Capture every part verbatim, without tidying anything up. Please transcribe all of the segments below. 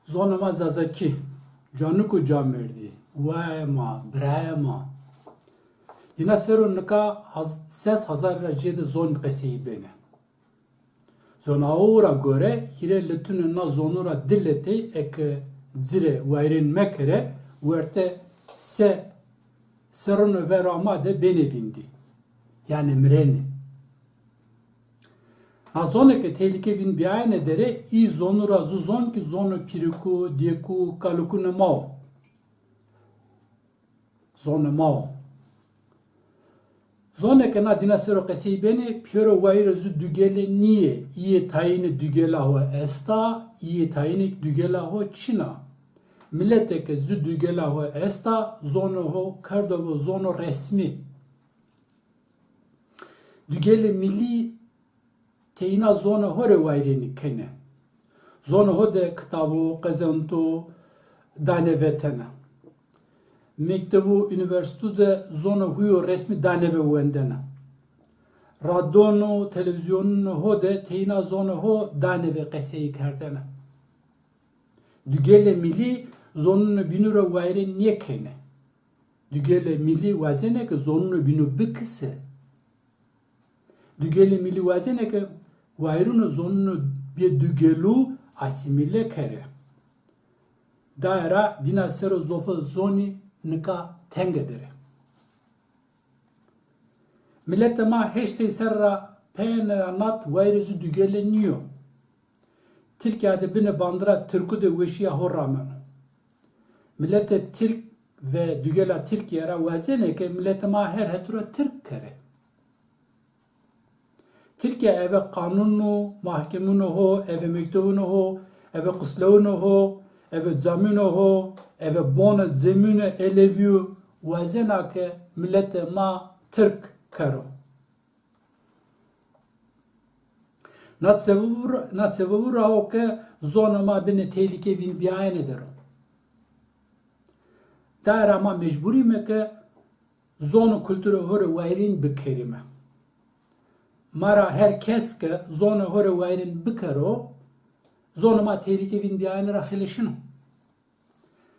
Zonê ma Zazakî, canik û camêrdî, wayê ma, birayê ma. Dîna ser o nika haz-, ses hezar ra zêde zon qeseyî benê. Zonawu ra gore, hîrê letûnê na zonu ra di letey eke ci rê wayîrên mekerê, werte se serrûnê ver ama de benê vîndî. Yanî mirenê. Na zonê ke tehlîke vînd bîyayene der ê, î zonu ra zu zon kî zonê pîrikû, dêkû, kalikûnê ma wo. Zonê ma wo. Zonê ke na dîna ser o qesey benê, pêro wayîrê zu dugele nîyê. Îyê tayîne dugela ho esta, îyê tayîne kî dugela ho çin a. Miletê ke zu dugela ho esta, zonê ho kerdo ve zono resmî. Dugelê milî teyna zonê ho rê wayîrênî kenê. Zonê ho de kitawo, qezento danê vetene. Mektev û unîversîtu de zonê huyo resmî danê ve wendene. Radon û televîzyonunê ho de teyna zonê ho danê ve qeseyî kerdene. Dugelê milî zonunê bînû ra wayîrên nêkenê. Dugelê milî wazenê ke zonunê bînû bikise. Dugelê milî wazenê ke wayîrûnê zonunê bêdugelû asîmîle kerê. Daye ra dîna ser o zofê zonî nika tenge der ê. Miletê ma heşt sey serr ra peyêne ra nat wayîrê zu dugele nîyo. Tirkîya de binê bandira tirkû de weşîya ho rameno. Miletê tirk ve dugela Tirkîye ra wazenê ke miletê ma her hetû ra tirk kerê. Tirkîya eve qanûnû, mahkemûnê ho, eve mektewûnê ho, eve qislewûnê ho, eve camûnê ho, eve bonê cemûnê elewîyû wazena ke miletê ma tirk kero. Na sevewû ra, na sevewû ra o ke zonê ma binê tehlîke vînd bîyayene der o. Daye ra ma mecbûr îme ke zon û kulturê ho rê wayîrên bikerîme. Ma ra her kes ke zonê ho rê wayîrên bikero, zonê ma tehlîke vînd bîyayene ra xeleşîno.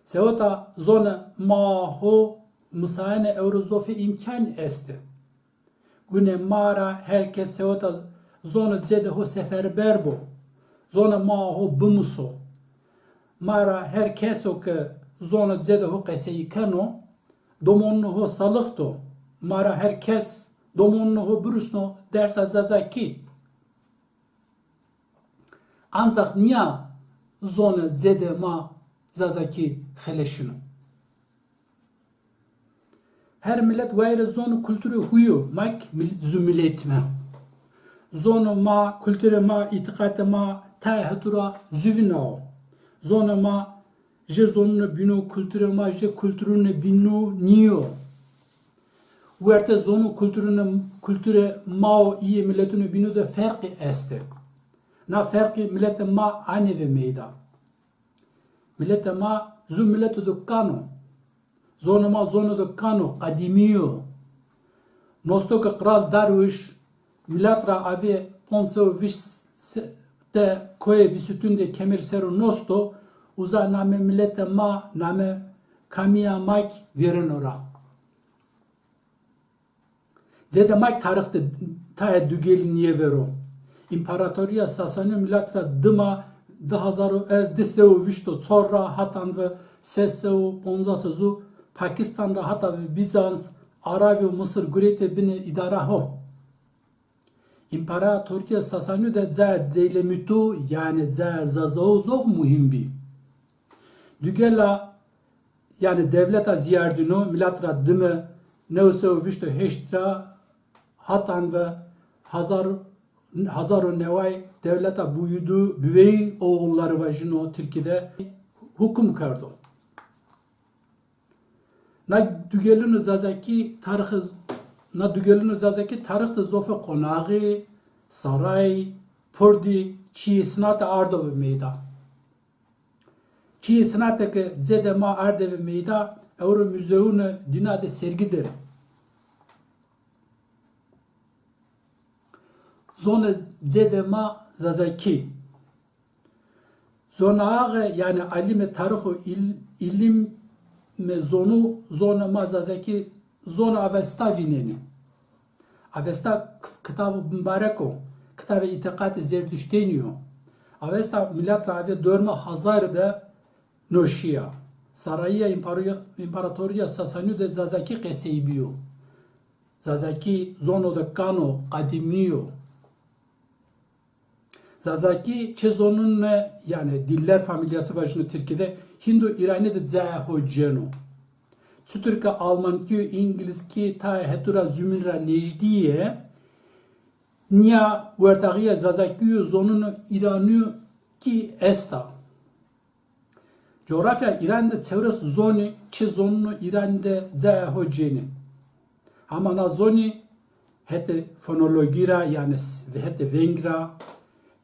Seweta zonê ma ho misayene ewro zofê îmkan estê. Gunê ma ra her kes seweta zonê cedê ho seferber bo, zonê ma ho bimuso. Ma ra her keso ke zonê cedê ho qesey keno, domonunê ho salix do. Ma ra her kes domonunê ho birusno dersa Zazakî. Ancax nîya zonê cedê ma Zazakî xeleşîno. Her milet wayîrê zon û kulturê huyo, ma kî mil-, zu miletîme. Zonê ma, kulturê ma, îtîqatê ma tayê hetû ra zuvîna wo. Zonê ma jê zonunê bînû, kulturê ma jê kulturunê bînû nîyo. Werte zon û kulturunê, kulturê ma û îyê miletûnê bînû de ferqî estê. Na ferqî miletê ma anê ve meyda. Miletê ma zu mileto de kan o. Zonê ma zono de kan o, qedîmî yo. Nosto ke Qral Darwîş milet ra avê ponc sey û vîst se-, de koyê Bîsutun de kemêr ser o nosto, uza namê miletê ma, namê kamîya ma kî vêreno ra. Zêde ma kî tarîx de tayê dugelî nîyê ver o. Împaratorîya Sasanîyo milat ra dima di hezar û, e, di sey û vîst û çor ra hatan ve ses sey û ponzas zu Pakîstan ra hata ve Bîzans, Aravî û Misir gureytê binê îdara ho. Împaratorîya Sasanîyo de cayê Deylemîtu, yanî cayê Zazawu zof muhîm bî. Dugela, yanî dewleta Zîyardîno milat ra dime new sey û vîst û heşt ra hatan ve hazar, hazar û neway dewleta Buyudu, Büvey oğulları vajîno tirkî de, hukum kerdo. Na dugelûnê Zazakî tarîxî, na dugelûnê Zazakî tarîx de zofê qonaxî, saray, purdî, çîyê sinate ardo ve meyda. Çîyê sinate ke cedê ma arde ve meyda, ewro muzeyûnê dîna de sergî der ê. Zonê cedê ma Zazakî. Zonaxê, yanî alîmê tarîx û îl-, îlîmê zonû, zonê ma zazakî zon Avesta vînenê. Avesta k-, kitavê mubarek o, kitavê îtîqatê zerduştênî yo. Avesta mîlat ra avê dormê hazarî de no şîya. Sarayîya împaro-, împaratorîya Sasanîyo de zazakî qesey bîyo. Zazakî zono de kan o, qedîmî yo. Zazakî çi zonûne, yanî diller familyası vajîno tirkî de, Hîndo-Îranî de caê ho cêno. Çutir ke almankî û îngilizkî tayê hetû ra zumîn ra nêjdî yê, nîya werdaxîya zazakî û zonûnê îranîyo kî esta. Cografya Îranî de çewres zonî, çi zonûnê Îranî de caê ho cênê. Hama na zonî hetê fonologî ra, yanî s-, hetê veng ra,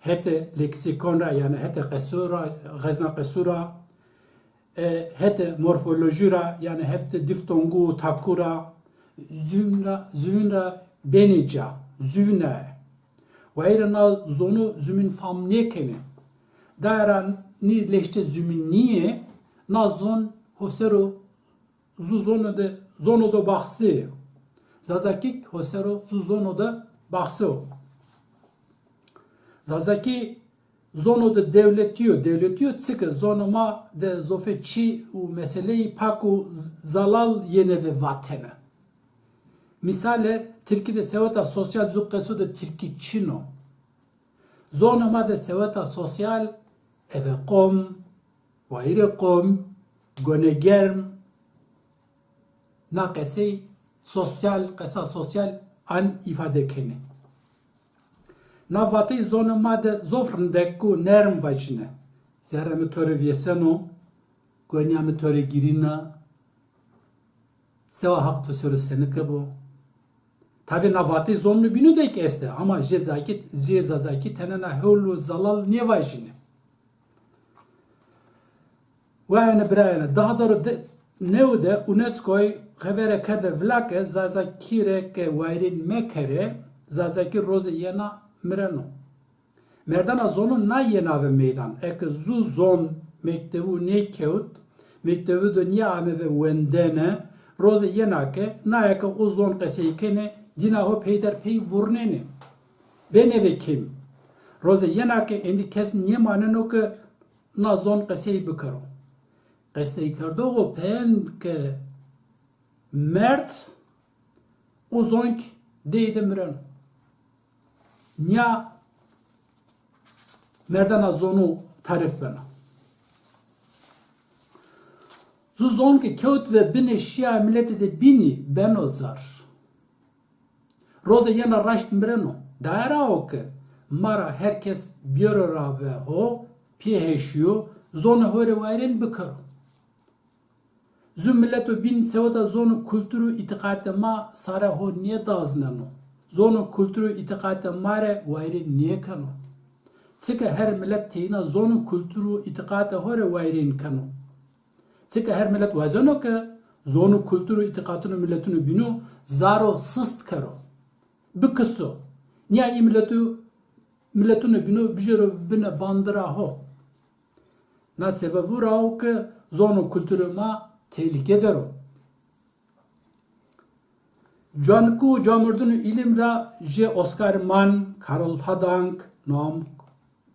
hetê leksîkon ra, yanî hetê qesû ra, xezna qesû ra, e, hetê morfolojî ra, yanî hetê dîftongû û takû ra, zûn ra, zûn ra benê ca, zûnaye. Wayîrê na zonû zumîn fam nêkenê. Daye ra nî lehçe zumîn nîyê, na zon ho ser o zu zono de, zono de baxsê. Zazakî ho ser o zu zono de baxse o. Zazakî zono de dewletî yo, dewletî yo çike zonê ma de zofê çî û meseleyî pak û z-, zalal yenê ve vatene. Mîsale, tirkî de seweta sosyal zu qeso de tirkî çin o. Zonê ma de seweta sosyal, eve qom, wayîrê qom, gone germ, na qesey sosyal, qesa sosyal an îfade kenê. Na vateyî zonê ma de zof rindek û nerm vajîne. Zerrê mi to rê vêseno, gonîya mi to rê girîna, sewa Haq to ser o senike bo. Tabî na vateyî zonûnê bînû de kî estê, ama jê zakî, jê zazakî tenena hewl û zalal nêvajînê. Wayene birayene, di hazar û new de UNESCOyî xevere kerde vila ke zazakî rê ke wayîrên mekerê, zazakî rozê yena mireno. Merdena zonû na yena ve meydan. Eke zu zon mektevû nêkewt, mektevû de nêame ve wendene, rozê yena ke naye ke o zon qesey kenê, dîna ho peyderpey vurnenê. Benê ve kêm. Rozê yena ke êndî kes nêmaneno ke na zon qesey bikero. Qeseykerdoxo peyên ke merd, o zon kî dey de mireno. Nîya merdena zonû tarîf beno. Zu zon ke kewt ve binê şîya miletê de bînî beno zar. Rozê yena raşt mireno. Daye ra o ke ma ra her kes bêro ra ve ho, pê heşîyo, zonê ho rê wayîrên bikero. Zu mileto bîn seweta zon û kultur û îtîqatê ma sare ho nêdazneno. Zon û kultur û îtîqatê ma rê wayîrên nêkeno. Çike her milet teyna zon û kultur û îtîqatê ho rê wayîrên keno. Çike her milet wazeno ke zon û kultur û îtîqatûnê miletûnê bînû zaro sist kero, bikiso. Nîya î miletû, miletûnê bînû bijêro binê bandira ho. Na sebebû ra o ke zon û kulturê ma tehlîke der o. Canikû û camordûnê îlîm ra jê Oscar Mann, Karl Hadank, Noam,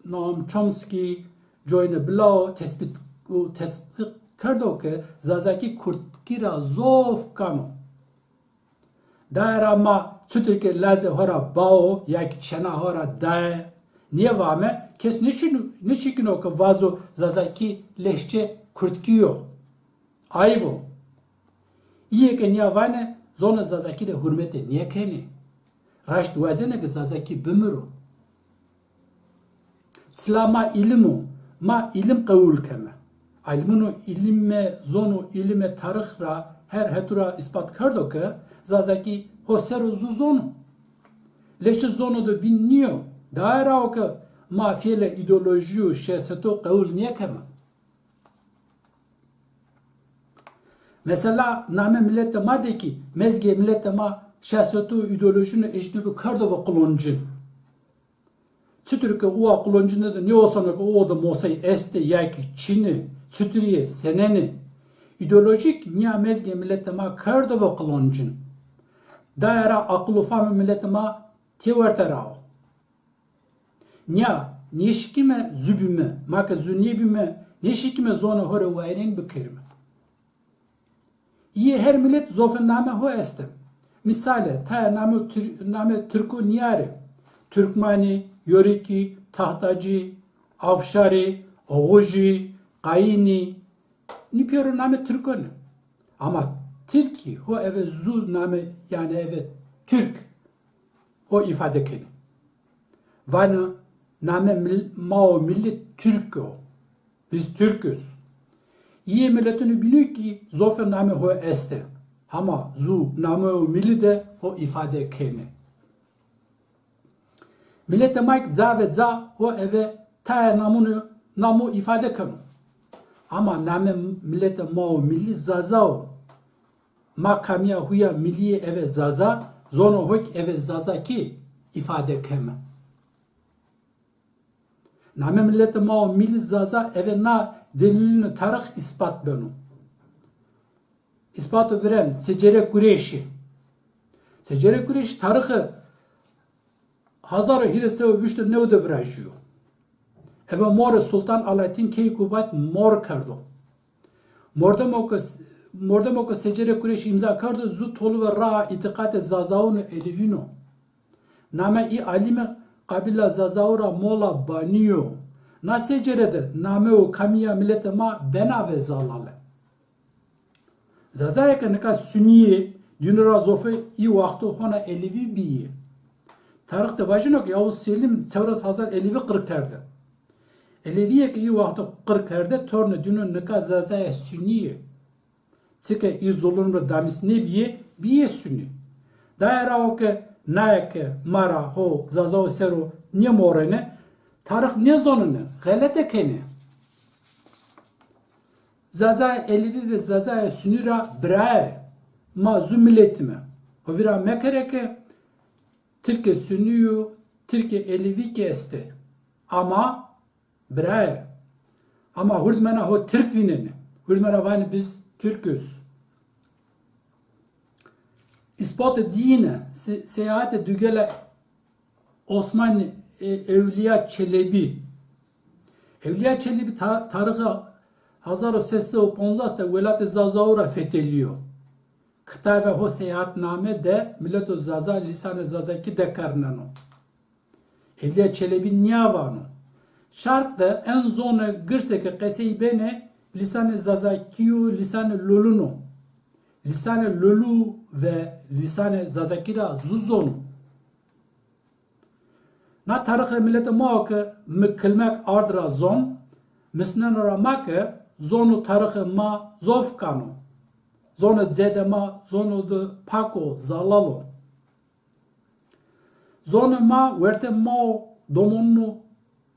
Noam Chomsky, coyne bilao tesbît û tesdîq kerdo ke zazakî kurdkî ra zof kan o. Daye ra ma çutir ke lazê ho ra bao ya kî çena ho ra daye nêvame, kes nêşin-, nêşikîno ke vazo zazakî lehçe kurdkî yo. Ayv o. Îyê ke nîya vanê, zonê zazakî de hurmete nêkenê. Raşt wazenê ke zazakî bimiro. Çila ma îlim o, ma îlim qewul keme. Alîmûnê îlimê zon û îlimê tarîx ra her hetû ra îspat kerdo ke zazakî ho ser o zu zon o. Lehçe zono de bîn nîyo. Daye ra o ke ma fêlê îdeolojî û şîyaseto qewul nêkeme. Mesela, namê miletê ma de kî mezgê miletê ma şîyaseto û îdeolojîno ecnebî kerdo ve qiloncin. Çitur ke uwa qiloncine de nêoseno ke uwo de mosey estê ya kî çin ê, çiturî yê, senenê. Îdeolojîk nîya mezgê miletê ma kerdo ve qiloncin. Daye ra aqil û famê miletê ma têwerte ra o. Nîya nêşikîme zu bîme, ma ke zu nêbîme, nêşikîme zonê ho rê wayîrên bikerîme. Îyê her milet zofê namê ho estê. Mîsale, tayê namê Tir-, namê tirko nîyarê. Turkmanî, Yorikî, Tahtacî, Avşarî, Oxujî, Qayînî. Nî pêro namê tirkon ê. Ama tirkî ho eve zu namê, yanî eve Türk ho îfade kenê. Vanê namê mil-, ma û milî Türk o. Biz Türküz. Îyê miletunê bînû kî zofê namê ho estê. Hama zu namê û milî de ho îfade kenê. Miletê ma kî ca ve ca ho eve tayê namûnê, namû îfade keno. Ama namê miletê ma û milî Zaza o. Ma kamîya huya milîyê eve Zaza, zonê ho kî eve Zazakî îfade keme. Namê miletê ma û milî Zaza eve na delîlûnê tarix îspat beno. Îspato virên, Secere Kureşî. Secere Kureşî tarixê hezar û hîrê sey û vîst û new de virajîyo. Eve morê Sultan Alaaddin Keykubat mor kerdo. Mordemo ke, mordemo ke Secere Kureşî îmza kerdo, zu tolu ve raa îtîqatê Zazaûn û Elevîn o. Namê î alîme qabîla Zazaû ra Mola Banî yo. Na secere de namê û kamîya miletê ma bena ve zalale. Zazayê ke nika Sunî yê, dîno ra zofê î waxto hona Elevî bîyê. Tarix de vajîno ke Yavuz Selîm çewres hezar Elevî qir kerde. Elevîyê ke î waxto qir kerde, tornê dîno nika Zazayê Sunî yê. Çike î zulum ra damîs nêbîyê, bîyê Sunî. Daye ra o ke naye ke ma ra ho Zazaû ser o nêmorêne, tarix nêzonêne, xelete kenê. Zazayê Elevî ve Zazayê Sunî ra bira yê. Ma zu miletîme. Ho vîra mekere ke Tirkê Sunî û Tirkê Elevî kî estê. Ama bira yê. Ama hurdmena ho Tirk vînenê. Hurdmena vanê biz Türküz. Îspatê dîyine, se-, seyahatê dugela Osmanî, e, Ewlîya Çelebî. Ewlîya Çelebî ta-, tarixê hezar û sê sey û poncas de welatê Zazaû ra fetelîyo. Kitavê ho seyahatname de mileto Zaza lîsanê Zazakî dekarneno. Ewlîya Çelebî nîya vano. Şarq de en zonê girsê ke qesey benê lîsanê Zazakî û lîsanê Lolun o. Lîsanê Lolû ve lîsanê Zazakî ra zu zono. Na tarixê miletê ma o ke mi kilmek ard ra zon, misneno ra ma ke zon û tarixê ma zof kan o. Zonê cedê ma zono de pak o, zalal o. Zonê ma wertê ma û domonûn û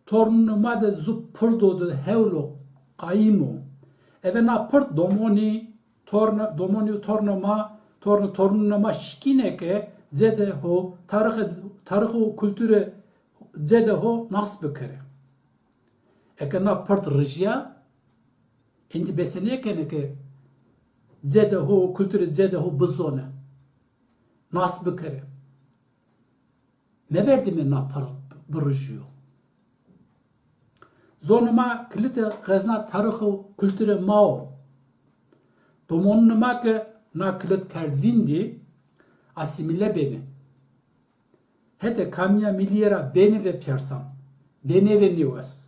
tornûnê ma de zu pirdo de hewl o, qayîm o. Eve na pird domonî, torne, domonî û tornê ma, tornê tornûnê ma şikînê ke cedê ho, tarixê, tarix û kulturê cedê ho nas bikerê. Eke na pird rijîya, êndî bese nêkenê ke cedê ho, kulturê cedê ho bizonê, nas bikerê. Meverdîme na pird birijîyo. Zonê ma kilitê xezna tarix û kulturê ma o. Domonunê ma ke na kilit kerd vîndî, asîmîle benê. Hetê kamîya milîye ra benê ve persan, benê ve nêwes.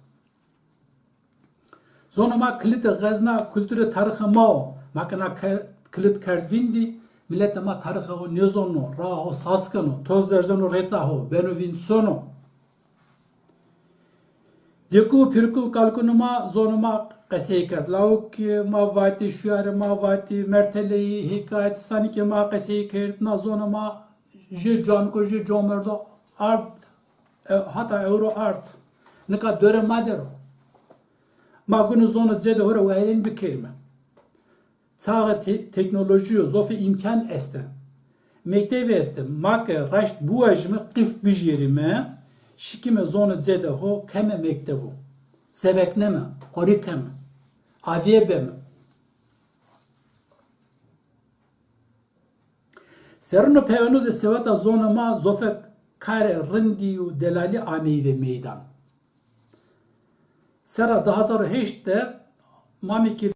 Zonê ma kilitê xezna kulturê tarixê ma o. Ma ke na ke-, kilit kerd vîndî, miletê ma tarixê ho nêzono, raa ho sas keno, toz erzeno rêça ho, beno vînd sono. Dêku, pîrku, kalkunê ma zonê ma qesey kerd. Lawikê ma vatî, şuyarê ma vatî, merteleyî, hîkayet, sanikê ma qesey kerd. Na zonê ma jê caniko, jê comerdo ard, e, hata ewro ard. Nika dorê ma der o. Ma gunê zonê cedê ho ra wayîrên bikerîme. Çaxê te-, teknolojî yo, zofê îmkan estê. Mektevî estê. Ma ke raşt biwajîme, qîf bijêrîme, Şikîme zonê cêde ho keme mektevo. Sevekneme, qorî keme. Avîye beme. Serrîno peyveno de seweta zonê ma zofê karê rindî û delalî ameyî ve meydan. Serra di hazar û heşt de Mamekî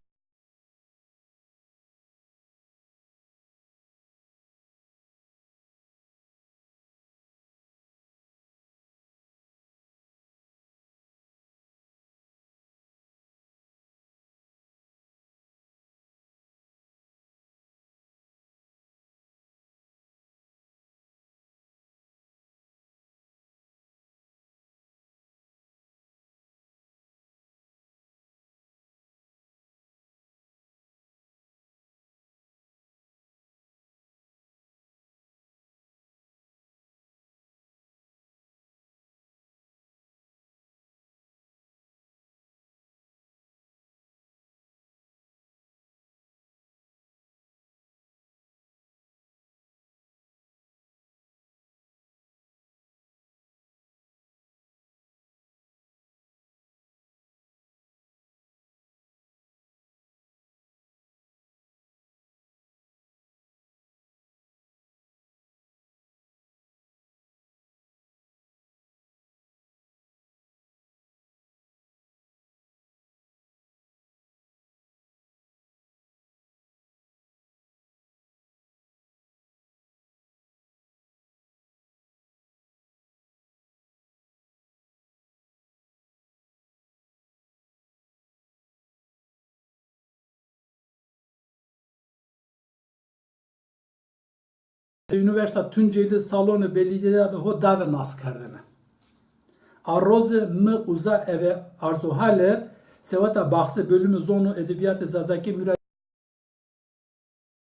Unîversîta Tuncelî salonê belîdîyeya de ho dave naskerdene. A roze mi uza eve arzuhale seweta baxsê bölümü zon û edebîyatê zazakî mura